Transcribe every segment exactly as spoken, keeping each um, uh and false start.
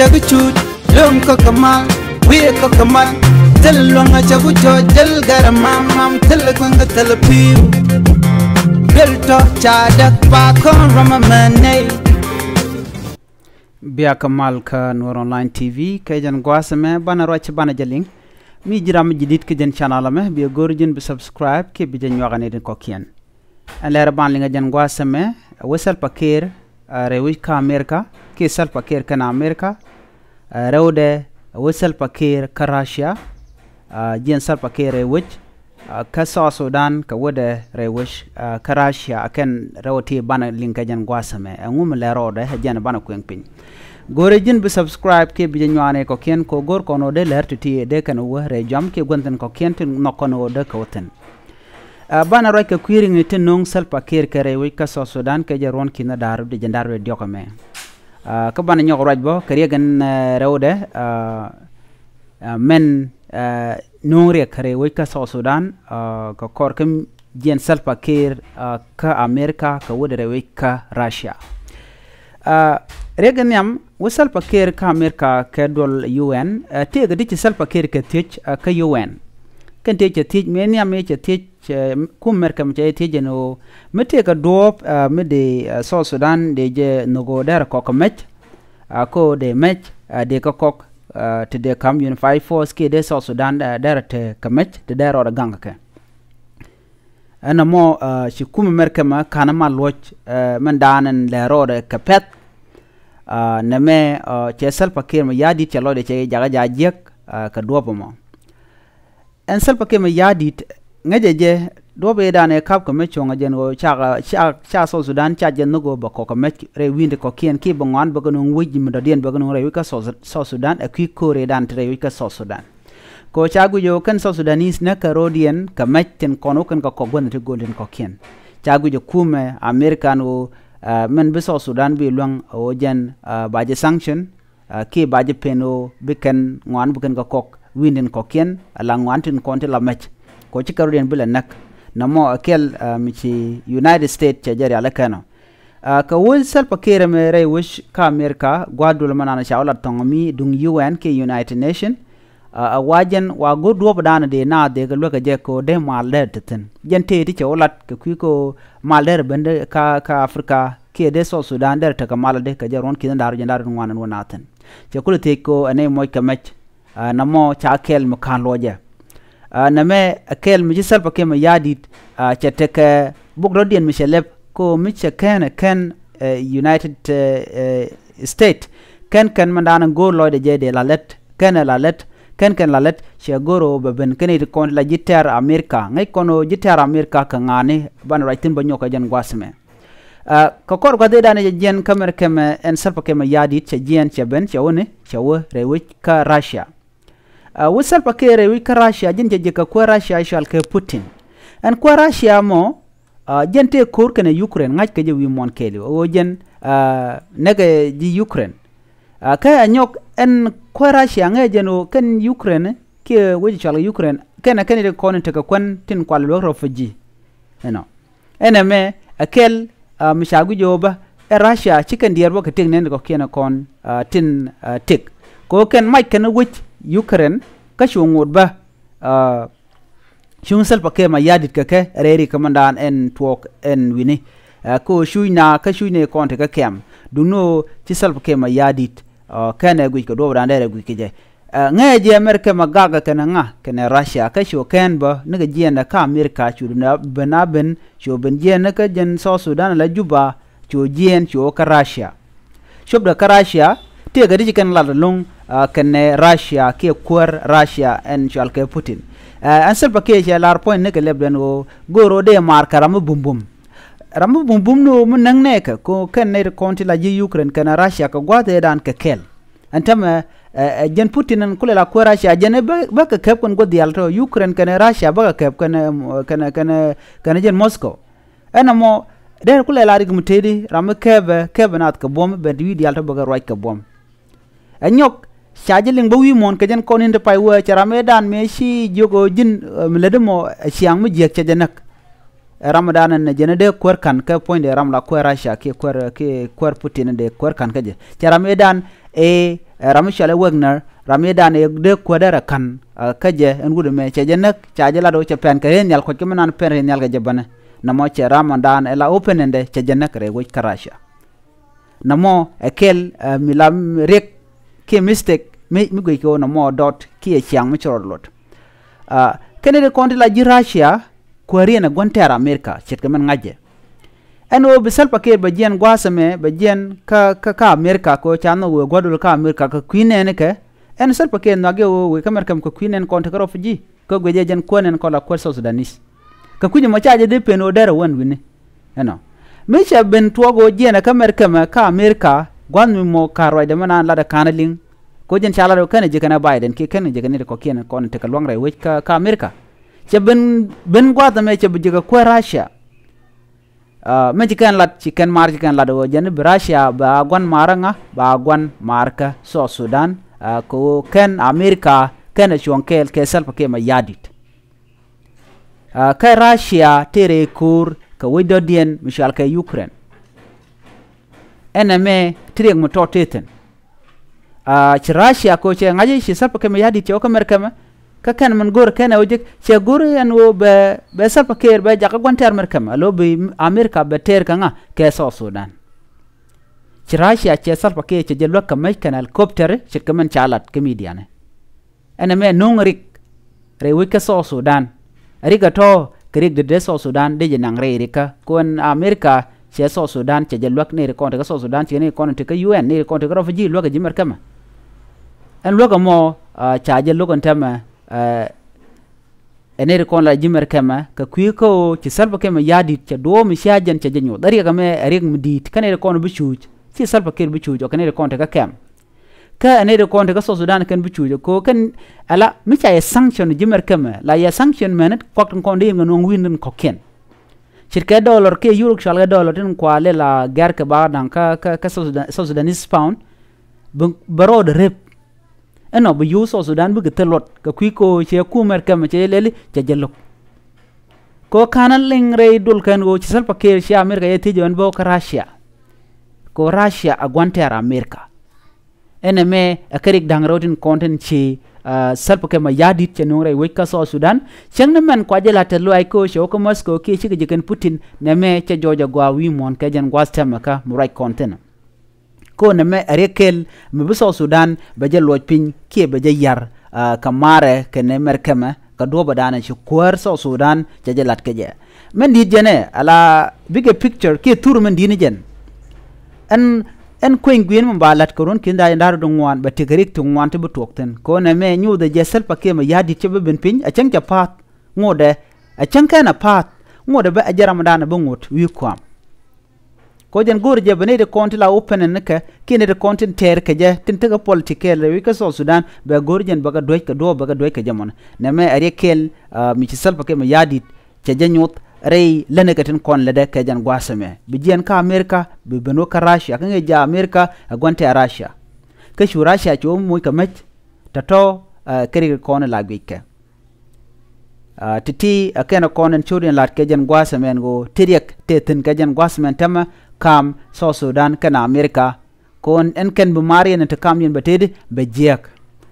Däk cuc luäŋ kä kä mal, wi̱i̱ kä kä mal. Thil luäŋ a cɛ ku cɔ jäl gɛr mam mam, thil kueŋ kä thil pi̱i̱u. Duel tɔ ca däk pa kɔn rɔm a mɛ nɛy. Bia kä mal kä Nuɔr Online T V kɛ jɛn gua̱a̱th ɛmɛ banɛ ruac banɛ jɛ liŋ. Mi ji̱ ram mi ji̱ di̱t kä jɛn channel ɛmɛ, bia go̱r ji̱n bi subscribe kiɛ bi jɛ nyuak ɛ ni tin kɔ̱kiɛn. Ɛn lɛr ban liŋ ɛ jɛn gua̱a̱th ɛmɛ, ɛ wä Salva Kiir, ɛ rɛy wec kä America, kiɛ Salva Kiir kɛn America, ɛ rɛwdɛ, ɛ wä Salva Kiir kä Russia, ɛ jiɛn Salva Kiir rɛy wec, ɛ kä South Sudan, kɛ wädɛ rɛy wec, ɛ kä Russia, ɛ kɛn rɛw ti banɛ liŋ kɛ jɛn gua̱a̱th ɛmɛ, ɛ ŋu mi lɛr rɔɔdɛ, ɛ jɛn banɛ kueŋ piny. Go̱rɛ ji̱n bi subscribe kiɛ bi jɛ nyuaani kɔ̱kiɛn, kɛ ɣöö go̱r kɔn ɣöö dee lɛr ti ti dee kɛn wä rɛy jɔam kiɛ gua̱n thi̱n kɔ̱kiɛn ti nhɔk kɔn ɣöö dee kɛ wä thi̱n. Ɛ banɛ ruac kɛ kui̱ riŋni ti no̱o̱ŋ Salva Kiir kɛ rɛy wec kä South Sudan kɛ jɛ ruɔ̱n ki̱n da̱r di jɛ da̱r di diɔ̱k ɛmɛ. Ɛ kä banɛ nyɔk ruac bä kɛ riɛk ɛn, ɛ rɛwdɛ, ɛ, ɛ mɛn, ɛ no̱o̱ŋ riɛk kɛ rɛy wec kä South Sudan, ɛ kɛ kɔr kä jiɛn Salva Kiir, ɛ kä America kɛ wädɛ rɛy wec kä Russia. Ɛ riɛk in nhiam wä Salva Kiir kä America kɛ duɔl U N, ɛ tëëkɛ di ci Salva Kiir kɛ thiec, ɛ kä U N. Kɛn tëëk cɛ thiec mëë nhiam mëë cɛ thiec, ɛ kum America mi cɛ thiec jɛn ɣöö mi tëëkɛ duɔ̱ɔ̱p, ɛ mi dee, ɛ South Sudan dee jɛ nhök ɣöö derɛ kɔk kɛ mɛc, ɛ kä ɣöö dee mɛc, ɛ dee kä kɔk, ɛ ti dee ka̱m unified force kiɛ dee South Sudan, ɛ derɛ te kɛ mɛc ti dee rɔɔdɛ gaŋ kɛ kɛ. Ɛn ɛmɔ, ɛ ci kum America mɛ ka̱n mal luɔ̱c, ɛ mɛn da̱a̱n ɛn lɛ rɔɔdɛ kɛ pɛ̈th. Ɛ nɛmɛ, ɛ cɛ Salva Kiir mɛ ya̱a̱ di̱t cɛ lɔcdɛ cɛ jakä ja̱ jiäk, ɛ kɛ duɔ̱ɔ̱p ɛmɔ. Ɛn Salva Kiir mɛ ya̱a̱ di̱t ŋäcɛ jɛ duɔ̱ɔ̱p ëëdan ɛ ka̱p kɛ mɛ cuɔ̱ŋ ɛ jɛn ɣöö ca, ca, ca South Sudan ca jɛ nhök ɣöö bɛ kɔk kɛ mɛc rɛy wi̱i̱ni kɔ̱kiɛn kiɛ bɛ ŋɔaani bɛ kɛ nuŋ wec mi dɔ̱diɛn bɛ kɛ nuŋ rɛy wec kä South, South Sudan ɛ kui̱ ko̱r ëëdan ti rɛy wec kä South Sudan. Kɛ ɣöö ca guic ɣöö kɛn South Sudanese näk kɛ ro̱diɛn kɛ mɛc tin kɔn wä kɛn kɛ kɔk gua̱n ti go̱o̱l tin kɔ̱kiɛn. Ca guic ɛ kumɛ American ɣöö, ɛ mɛn bi South Sudan bi luäŋ ɣöö jɛn, ɛ ba jɛ sanction, ɛ kiɛ ba jɛ pen ɣöö bi kɛn ŋɔaani bi kɛn kɛ kɔk wi̱i̱ni tin kɔ̱kiɛn ala ŋɔaani tin kɔn ti la mɛc. Kɛ ɣöö ci kɛ ro̱diɛn bi la näk. Nɛmɔ ɛ kɛl, ɛ mi ci United States cɛ jɛ rial ɛ kɛn ɔ. Ɛ kɛ wec Salva Kiir ɛmɛ rɛy wec kä America gua̱a̱th duɔl mɛ nan ca wä lat thɔŋ mi duŋ U N kiɛ United Nation. Ɛ wa jɛn wa go̱r duɔ̱ɔ̱pdan dee naath dee kɛ luäk kɛ jɛ kɛ ɣöö dee mal derɛ te thi̱n. Jɛn tëë ti cɛ wä lat kɛ kui̱ kɛ ɣöö mal derɛ ben dee kä, kä Africa kiɛ dee South Sudan derɛ tekɛ mal dee kɛ jɛ ruɔ̱n ki̱n da̱r jɛn da̱r ŋuan ɛn wä naath thi̱n. Cɛ kulɛ thiec kɛ ɣöö ɛn nɛy moc kɛ mɛc. Ɛ nɛmɔ ca kɛl mi ka̱n luɔcɛ. Ɛ nɛmɛ ɛ kɛl mi ci Salva Kiir mɛ ya̱a̱ di̱t, ɛ cɛ tekɛ buk dɔ̱diɛn mi cɛ lɛp kɛ ɣöö mi cɛ kɛn ɛ kɛn, ɛ United, ɛ, ɛ State. Kɛn kɛn mɛn da̱a̱n ɛ go̱o̱r lɔcdɛ jɛ dee la lät, kɛn ɛ la lät, kɛn kɛn la lät, cɛ go̱o̱r ɣöö bɛ ben kɛn iti kɔn ti la ji̱ tɛ̈r America. Ŋäc kɔn ɣöö ji̱ tɛ̈r America kɛ ŋa̱a̱ni banɛ ruac thi̱n bä nyɔk kɛ jɛn gua̱a̱th ɛmɛ. Ɛ kɛ kɔr gua̱th ëëdan ɛ jɛ jiɛn kä mɛr kɛmɛ ɛn Salva Kiir mɛ ya̱a̱ di̱t cɛ jiɛn cɛ ben cɛ wä ni cɛ wä rɛy wec kä Russia. Ɛ wec Salva Kiir rɛy wec kä Russia ji̱n cɛ ji̱ kɛ kuäär Russia cɔal kɛ Putin. Ɛn kuäär Russia mɔ, ɛ jɛn tëë ko̱r kɛnɛ Ukraine ŋa̱c kɛ jɛ wi̱i̱ muɔ̱ɔ̱n kɛɛliw ɛ ɣöö jɛn, ɛ näkɛ ji̱ Ukraine. Ɛ kä ɛ nyɔk ɛn kuäär Russia ŋäcɛ jɛn ɣöö kɛn Ukraine kiɛ wec cɔal kɛ Ukraine kɛnɛ kɛn i̱ ti kɔn in tekɛ kuän tin kual luäk refugee. Ɛnɔ. Ɛn ɛmɛ ɛ kɛl, ɛ mi ca guic ɣöö bä ɛ Russia ci kɛn diɛɛr bä kɛ tëk nɛn kɔ̱kiɛn ɛ kɔn, ɛ tin, ɛ tëk. Kɛ ɣöö kɛn mac kɛn wec Ukraine kä cu ŋot bä, ɛ cuŋ Salva Kiir mɛ ya̱a̱ di̱t kɛ kɛ rɛy rik kä mɛndan ɛn tuɔɔk ɛn wi̱ni. Ɛ kɛ ɣöö cuc na kä cuc ni kɔn ti kä kɛm. Duŋni ɣöö ci Salva Kiir mɛ ya̱a̱ di̱t, ɛ kɛn ɛ guic kɛ duɔ̱ɔ̱pdan dɛr ɛ guic kɛ jɛ. Ɛ ŋäcɛ jɛ America mɛ gakɛ kɛnɛ ŋa kɛnɛ Russia kä cu kɛn bä nikɛ jiɛɛn ɛ kä America cu ben a ben cu ben jiɛɛn ni kä jɛn South Sudan ala Juba cu jiɛɛn cu kä Russia. Copdɛ kä Russia tëëkɛ di ci kɛn lat ɛlɔ̱ŋ, ɛ kɛnɛ Russia kiɛ kuäär Russia ɛn cɔal kɛ Putin. Ɛ ɛn Salva Kiir cɛ lar puɔ̱ny nikɛ lɛpdɛn ɣöö go̱o̱r ɣöö dee maar kɛ ram mi bumbum. Ram mi bumbum ni ɣöö mi näŋ nɛɛkɛ kɛ ɣöö kɛn nɛy ti kɔn ti la ji̱ Ukraine kɛnɛ Russia kɛ gua̱a̱th ëëdan kɛ kɛl. Ɛn täämɛ, ɛ, ɛ, jɛn Putin ɛn kulɛ la kuäär Russia jɛn ɛ bä, bä kɛ kɛp kɛn gua̱th diaal tɔ Ukraine kɛnɛ Russia bä kɛ kɛp kɛnɛ, kɛnɛ, kɛnɛ, kɛnɛ jɛn Moscow. Ɛn ɛmɔ dee kulɛ la rik mi tëëdi ram mi kɛpɛ, kɛpɛ naath kɛ buɔ̱m ben ti wi̱i̱ diaal tɔ bä kɛ ruac kɛ buɔ̱m. Ɛ nyɔk ca ji̱ liŋ bä wi̱i̱ muɔ̱ɔ̱n kɛ jɛn kɔn in ti pay wee cɛ ram ëëdan mëë ci jiök ɣöö ji̱n, ɛ, mi lätdi mɔ ɛ ciaŋ mi jiäk cɛ jɛ näk. Ɛ ramdan ɛn jɛn ɛ dee kuäär ka̱n kä puɔ̱nydɛ ram la kuäär Russia kiɛ kuäär, kiɛ kuäär Putin ɛ dee kuäär ka̱n kä jɛ. Cɛ ram ëëdan ɛ ram mi cɔal ɛ Wagner, ram mi dan ɛ dee kuädɛ rɛ ka̱n kä jɛ ɛn wut ɛmɛ cɛ jɛ näk, ca jɛ lat ɣöö cɛ pɛn kɛ rɛy nhial kuɔc kɛ mi nan pɛn rɛy nhial kɛ jɛ bänɛ. Nɔmɔ cɛ ram ɔndan ɛ la openendɛ cɛ jɛ näk rɛy wec kä Russia. Nɔmɔ ɛ kɛl mi la riɛk kiɛ mistake mi guic kɛ ɣöö nɔmɔ dɔt kiɛ ciaŋ mi ci rɔɔd lot. Kɛn ɛ ti kɔn ti la ji̱ Russia kuääriɛn ɛ gua̱n tɛ̈r America ce̱tkɛ min ŋa̱cɛ. Ɛn ɣöö bi Salva Kiir bɛ jiɛn gua̱a̱th ɛmɛ bɛ jiɛn kä kä kä America kɛ ɣöö ca nhɔk wëë gua̱dol kä America kɛ kui̱ nɛɛnikɛ. Ɛn Salva Kiir nhɔakɛ ɣöö wëë kä America kɛ kui̱ nɛɛn kɔn tekɛ refugee kɛ guic ɛ jɛn kuäär nɛɛn kɔn la kuäär South Sudanese. Kɛ kui̱c ɛmɔ ca jɛ dee pen ɣöö derɛ wän wi̱ni. Ɛnɔ mi cɛ ben tuɔɔk ɣöö jiɛn ɛ kä America mɛ kä America gua̱th mi mɔ ka̱r ruacdɛ mɛ naan latdɛ ka̱n liŋ. Kɛ ɣöö jɛn ca lat ɣöö kɛn ɛ ji̱ kɛn ɛ Biden kiɛ kɛn ɛ ji̱ kɛn ɛ ti kɔ̱kiɛn kɔn tekɛ lua̱ŋ rɛy wec kä kä America. Cɛ ben ben gua̱th ɛmɛ cɛ bi ji̱ kɛ kuäär Russia. Mɛ ci kɛn lat ci kɛn maar ci kɛn lat ɣöö jɛn bi Russia ba gua̱n maar ŋa ba gua̱n maar kä South Sudan. Kɛ ɣöö kɛn America kɛn ɛ cuɔ̱ŋ kɛɛl kɛ Salva Kiir Mayardit. Kä Russia tëë rɛy ko̱o̱r kɛ wec dɔ̱diɛn mi cɔal kɛ Ukraine. Ɛn ɛmɛ ti riɛk mi tɔt tëë thi̱n. Ci Russia kɛ ɣöö cɛ ŋa̱c i̱ ci Salva Kiir Mayardit cɛ wä kä America mɛ. Kä kɛn min go̱r kɛn ɛ wä jek cɛ go̱r ɛn ɣöö bɛ bɛ Salva Kiir bɛ jakä gua̱n tɛɛr America mɛ a lo̱ bi America bɛ tɛɛr kɛ ŋa kɛ South Sudan. Ci Russia cɛ Salva Kiir cɛ jɛ luäk kɛ mec kɛn helicopter ce̱tkɛ min ca lat kä midianɛ. Ɛn ɛmɛ no̱o̱ŋ rik rɛy wec kä South Sudan. Rik ɛ tɔ̱ kɛ rik dee dee South Sudan dee jɛ naŋ rɛy rikä kuɛn America cɛ South Sudan cɛ jɛ luäk ni rik kɔn ti kä South Sudan cɛ ni kɔn ti kä U N ni rik kɔn ti kä refugee luäk ɛ ji̱ America mɛ. Ɛn luäk ɛmɔ ca jɛ luäk ɛn tɛmɛ. Ɛ ni rik kɔn la ji̱ America mɛ kɛ kui̱ kä ɣöö ci Salva Kiir Mayardit cɛ duɔ̱ɔ̱p mi cia jɛn cɛ jɛ nyoth ɛ riɛk ɛmɛ ɛ riɛk mi di̱i̱t kä ni rik kɔn bi cuuc ci Salva Kiir bi cuuc ɔ kɛ ni rik kɔn ti kä kɛm. Kä ɛ nɛy ti kɔn ti kä South Sudan kɛn bi cuuc ɛ ko̱o̱k kɛn. Ala mi ca yɛ sanction ji̱ America mɛ la yɛ sanction mɛn kuak tin kɔn di yin kɛ nuɔ̱ŋ wi̱n tin kɔ̱kiɛn. Ce̱tkɛ dollar kiɛ euro cɔalkɛ dollar tin kua lɛ la gɛ̈r kɛ ba da̱ŋ kä kä kä South Sudan, South Sudanese pound. Bɛ bɛ rɔɔdɛ rep. Ɛnɔ bi yio̱w South Sudan bikɛ thil luɔt kɛ kui̱ ko̱o̱k cɛ kum America mɛ cɛ lɛli cɛ jɛ lo̱k. Kɛ ɣöö ka̱n a liŋ rɛy dol kɛn ɣöö ci Salva Kiir ci America yɛ thiec ɣän bä kä Russia. Kɛ ɣöö Russia a gua̱n tɛ̈r America. Ɛn ɛmɛ ɛ kɛ rik da̱ŋ rɛw tin kɔn tin ci Salva Kiir Mayardit cɛ nuɔ̱ŋ rɛy wec kä South Sudan. Cäŋ ni mɛn kua jɛ la̱t tɛ̈th lɔaac kɛ ɣöö cɛ wä kä Moscow kiɛ cikɛ ji̱ kɛn Putin nɛmɛ cɛ jɔɔc a gɔaa wi̱i̱ muɔ̱ɔ̱n kɛ jɛn gua̱a̱th tɛmɛ kä mi ruac kɔn thi̱n. Ko̱n ɛmɛ ɛ riɛk kɛl mi bi South Sudan bɛ jɛ luɔc piny kiɛ bɛ jɛ ya̱r kɛ maarɛ kɛnɛ America mɛ kɛ duɔ̱ɔ̱pädanɛ ci kuäär South Sudan cɛ jɛ la̱t kɛ jɛ. Min di̱i̱t jɛn ɛ ala bigger picture kiɛ thur min di̱i̱t ni jɛn. Ɛn ɛn kueny gui̱i̱n mi ba la̱t kɛ ruɔ̱n ki̱n da̱a̱c in da̱r rot ŋuan bɛ tekɛ rik ti ŋuan ti bi tuɔɔk thi̱n. Ko̱n ɛmɛ nyothɛ jɛ Salva Kiir Mayardit cɛ bi ben piny ɛ cäŋ cɛ pa̱a̱th ŋotdɛ. Ɛ cäŋ kɛn ɛ pa̱a̱th ŋotdɛ bä ɛ jɛ ramdan ɛ bi ŋot wi̱i̱ kua̱a̱m. Kɔ jɛn go̱o̱r jɛ bɛ nɛy ti kɔn ti la open ɛn nikɛ kiɛ nɛy ti kɔn tin tɛɛr kɛ jɛ tin tekɛ political rɛy wec kä South Sudan bɛ go̱o̱r jɛn bɛ kɛ duec kɛ duɔ̱ɔ̱p bɛ kɛ duec kɛ jɛ mɔnɛ. Nɛmɛ ɛ riɛk kɛl mi ci Salva Kiir Mayardit cɛ jɛ nyoth rɛy länikɛ tin kɔn lätdɛ kɛ jɛn gua̱a̱th ɛmɛ bi jiɛn kä America bi ben wä kä Russia kä ŋi̱i̱c jɛ America ɛ gua̱n tɛ̈r Russia. Kä cu Russia cu wä moc kɛ mec tɔ̱tɔ̱ kɛ rik kɔn la guickɛ. Ti̱ti̱ ɛ kɛn ɛ kɔn ɛn cot in la̱t kɛ jɛn gua̱a̱th ɛmɛn ɣöö ti riɛk tëë thi̱n kɛ jɛn gua̱a̱th ɛmɛn täämɛ ka̱m South Sudan kɛnɛ America. Kɔn ɛn kɛn bi maar yɛn in te ka̱m yɛn bɛ tëëdi bɛ jiääk.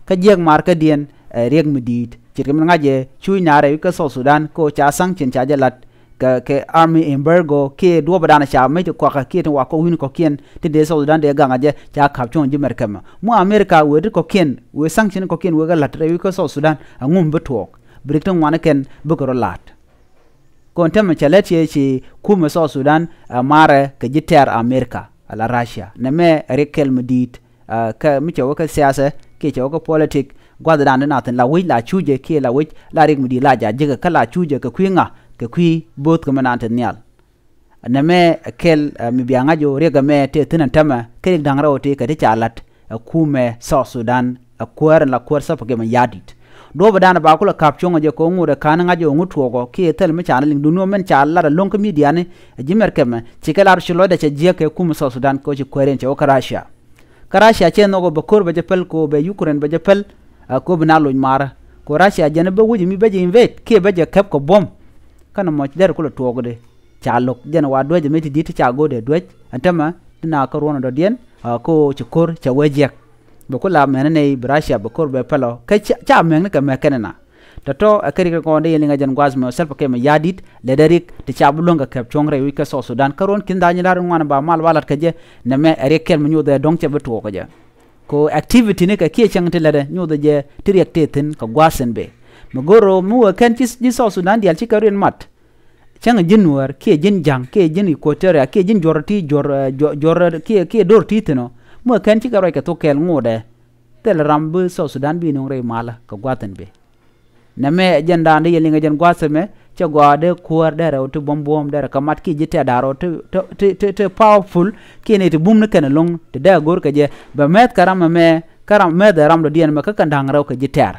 Kä jiääk maar kädiɛn ɛ riɛk mi di̱i̱t ce̱tkɛ min ŋa̱c ɛ cuuc naarɛ wi̱c kä South Sudan kä ɣöö ca sanction ca jɛ la̱t kɛ kɛ army embargo kiɛ duɔ̱ɔ̱pädan ca mec ti kuakä kiɛ tin wa kɔk wi̱n kɔ̱kiɛn tin dee South Sudan dee gaŋ a jɛ ca ka̱p cuɔ̱ŋ ji̱ America mɛ. Mu America wëë ti kɔ̱kiɛn wëë sanction kɔ̱kiɛn wëë kɛ la̱t rɛy wi̱c kä South Sudan aŋum bi tuɔɔk bi rik ti ŋuan kɛn bikɛ rɔ la̱t. Kɔn tɛmɛ cɛ lɛt ciɛ ci kumɛ South Sudan ɛ maarɛ kɛ ji̱ tɛ̈r America ala Russia nɛmɛ ɛ riɛk kɛl mi di̱i̱t. Kä mi cɛ wä kä siasɛ kiɛ cɛ wä kä politik gua̱thdan di na thi̱n la wec la cucɛ kiɛ la wec la riɛk mi di̱i̱t la ja̱ ji̱kɛ kä la cucɛ kɛ kui̱ ŋa kɛ kui̱ bo̱o̱th kɛ mi naan te nhial. Nɛmɛ kɛl mi bia ŋa̱c ɣöö riɛk ɛmɛ tëë thi̱n ɛn täämɛ kä riɛk da̱ŋ rɛw tëë kɛ ti ca la̱t ɛ kumɛ South Sudan ɛ kuäär ɛn la kuäär Salva Kiir Mayardit. Duɔ̱ɔ̱pädan ba kulɛ ka̱p cuɔ̱ŋ ɛ jɛ kɛ ɣöö ŋot ɛ ka̱n ŋa̱c ɣöö ŋot tuɔɔkɔ kiɛ thil mi ca ni liŋ duundä mɛn ca lat ɛ lo̱ŋ kä midiani. Ɛ ji̱ America mɛ ci kɛ lar ci lɔcdɛ cɛ jiäk kɛ kumɛ South Sudan kɛ ɣöö ci kuääriɛn cɛ wä kä Russia. Kä Russia cɛ nhɔk ɣöö bɛ ko̱r bɛ jɛ päl kɛ ɣöö bɛ Ukraine bɛ jɛ päl. Ɛ kɛ ɣöö bi na loc maarä kɛ ɣöö Russia jɛn bä wec mi bä jɛ invade kiɛ bä jɛ kɛp kɛ buɔ̱m. Kä nɔmɔ ci dɛr kulɛ tuɔɔkdi ca lo̱k jɛn wa duäc ɛmɛ ti di̱t ti ca go̱o̱dɛ duäc ɛn täämɛ ti na kä ruɔ̱n ɛ dɔ̱diɛn. Kä ɣöö ci ko̱r cɛ wee jiäk. Bɛ ku la mɛn ni nɛy bi Russia bɛ kor bɛ pɛlɔ kä ca, ca mɛŋni kɛ mɛ kɛn na. Tɔ̱tɔ̱ ɛ kɛ rik kɔn dee yɛn liŋ ɛ jɛn gua̱a̱th mɛ thil pɛ kɛ mɛ ya̱di̱t lɛ dee rik ti ca bi luäŋ kɛ kɛp cuɔ̱ŋ rɛy wi̱c kä South Sudan. Kä ruɔ̱n ki̱n da̱a̱ny da̱r ŋuan ba mal ba lat kɛ jɛ nɛ mɛ ɛ riɛk kɛl mi nyoth ɛ dɔ̱ŋ cɛ bi tuɔɔk kɛ jɛ. Ko activity ni kɛ kiɛ cäŋ ti lätdɛ nyoth ɛ jɛ ti riɛk tëë thi̱n kɛ gua̱a̱th in bëë. Mi go̱r rɔ mi wee kɛn ci, ci South Sudan diaal ci kɛ rin mat. Cäŋ ji̱n Nuäär kiɛ ji̱n Ja̱ŋ kiɛ ji̱n Equatoria kiɛ ji̱n juɔr ti juɔr, eh, juɔr, juɔr kiɛ, kiɛ do̱r ti thi̱n ɔ. Mi wee kɛn ci kɛ ruac kɛ thok kɛɛl ŋotdɛ. Thilɛ ram bi South Sudan bi nuŋ rɛy malä kɛ gua̱a̱th in bëë. Nɛmɛ ɛ jɛn da̱a̱n dee yɛ liŋ ɛ jɛn gua̱a̱th ɛmɛ cɛ gɔaa dee kuäär dee rɛw ti buɔ̱m buɔ̱m dee rɛ kɛ mat kiɛ ji̱ tɛ̈t da̱a̱r rɔ ti, ti, ti, ti, ti powerful kiɛ ni ti bum ni kɛn ɛlɔ̱ŋ ti dee a go̱r kɛ jɛ bɛ mɛth kɛ ram ɛmɛ kä ram mɛth ɛ ram dɔ̱diɛn ɛmɛ kä kɛn da̱ŋ rɛw kɛ ji̱ tɛ̈r.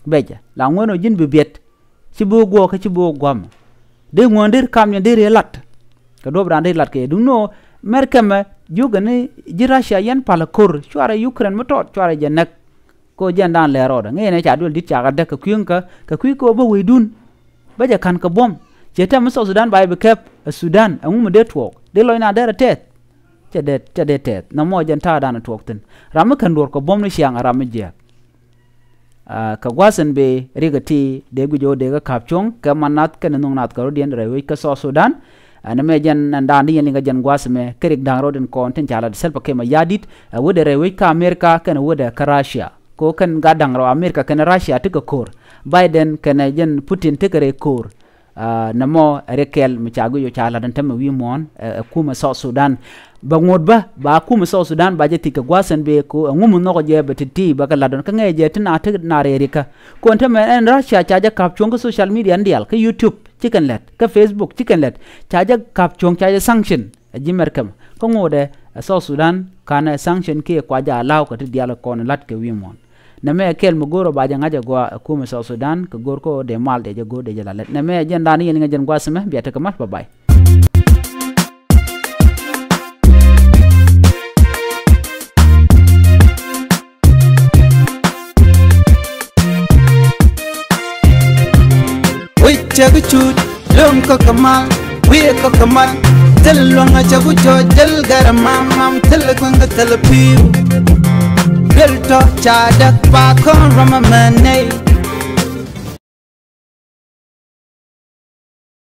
Bɛcɛ la ŋuɛn ɔ ji̱n bi biɛt. Ci bi wä guɔ̱ɔ̱k kä ci bi wä gua̱a̱m. Dee ŋuäär dee ri kam yɛn dee ri lat. Kɛ duɔ̱p raan dee ri lat kɛ yɛ duŋ ni ɣöö mɛr kɛmɛ jiökɛ ni ji̱ Russia yɛn palä ko̱r cuarɛ Ukraine mi tɔɔt cuarɛ jɛ näk. Kɛ ɣöö jɛn daan lɛɛr rɔɔdɛ ŋäcɛ nɛ ca duel di̱t cakɛ däk kɛ kui̱ kä kɛ kui̱ kɛ ɣöö bä wecdun. Bä jɛ ka̱n kɛ buɔ̱m. Ciɛ tɛm mi South Sudan ba jɛ bi kɛp ɛ Sudan ɛŋu mi dee tuɔɔk dee lɔcna derɛ tɛth. Cɛ dee, cɛ dee tɛth nɔmɔ jɛn ta̱a̱dan ɛ tuɔɔk thi̱n. Ram mi kän duɔ̱ɔ̱r kɛ buɔ̱m ni ciaŋ ɛ ram mi jiääk. Ah, kɛ gua̱a̱th in bëë riɛk ɛ ti dee guic ɣöö dee kɛ ka̱p cuɔ̱ŋ kɛ man nath kɛnɛ nho̱ŋ nath kɛ rɔ̱diɛn rɛy wec kä South Sudan. Ɛn ɛmɛ jɛn ɛn da̱a̱n di yɛn liŋ kɛ jɛn gua̱a̱th ɛmɛ kä riɛk da̱ŋ rɔ̱diɛn kɔn tin ca lat Salva Kiir Mayardit ɛ wädɛ rɛy wec kä America kɛnɛ wädɛ kä Russia. Ko kɛn gat da̱ŋ rɔ America kɛnɛ Russia ti kɛ ko̱r. Biden kɛnɛ jɛn Putin ti kɛ rɛy ko̱r. Ah, nɛmɔ ɛ riɛk kɛl mi ca guic ɣöö ca la̱t ɛn tämɛ wi̱i̱ muɔ̱ɔ̱n ɛ, ɛ kumɛ South Sudan. Bɛ ŋot bä ba kumɛ South Sudan ba jɛ thiec kɛ gua̱a̱th ɛn bëë ko ɛŋu mi nhɔkɔ jɛ bɛ ti̱ti̱ bɛ kɛ la̱t ɔn kä ŋɛɛ jɛ ti na ti na rɛɛ rikä. Kɔn tämɛ ɛn Russia ca jɛ ka̱p cuɔ̱ŋ kä social media ni diaal kä YouTube ci kɛn lɛt kä Facebook ci kɛn lɛt ca jɛ ka̱p cuɔ̱ŋ ca jɛ sanction. Ɛ ji̱ mɛr kɛmɛ kä ŋotdɛ ɛ South Sudan ka̱n ɛ sanction kiɛ kua jɛ allow kɛ ti diaal kɔn la̱t kɛ wi̱i̱ muɔ̱ɔ̱n. Nɛmɛ ɛ kɛl mi go̱o̱r ɔ ba jɛ ŋa̱c ɛ gɔaa ɛ kumɛ South Sudan kɛ go̱o̱r kä ɣöö dee mal dee jɛ go̱o̱r dee jɛ la lɛt. Nɛmɛ ɛ jɛn da̱a̱n ni yɛn liŋ ɛ jɛn gua̱a̱th ɛmɛ bia tekɛ ma̱th bye bye. Wi̱c cɛ bi cuut lo̱ŋ kɔk kɛ mal, wi̱i̱ kɔk kɛ mal. Thil luäŋ a cɛ ku cɔɔc, thil gɛr a mam mam, thil kueŋ kɛ thil pi̱i̱w. Thil tɔ̱ ca däk pa kɔn ram a mɛn nɛy.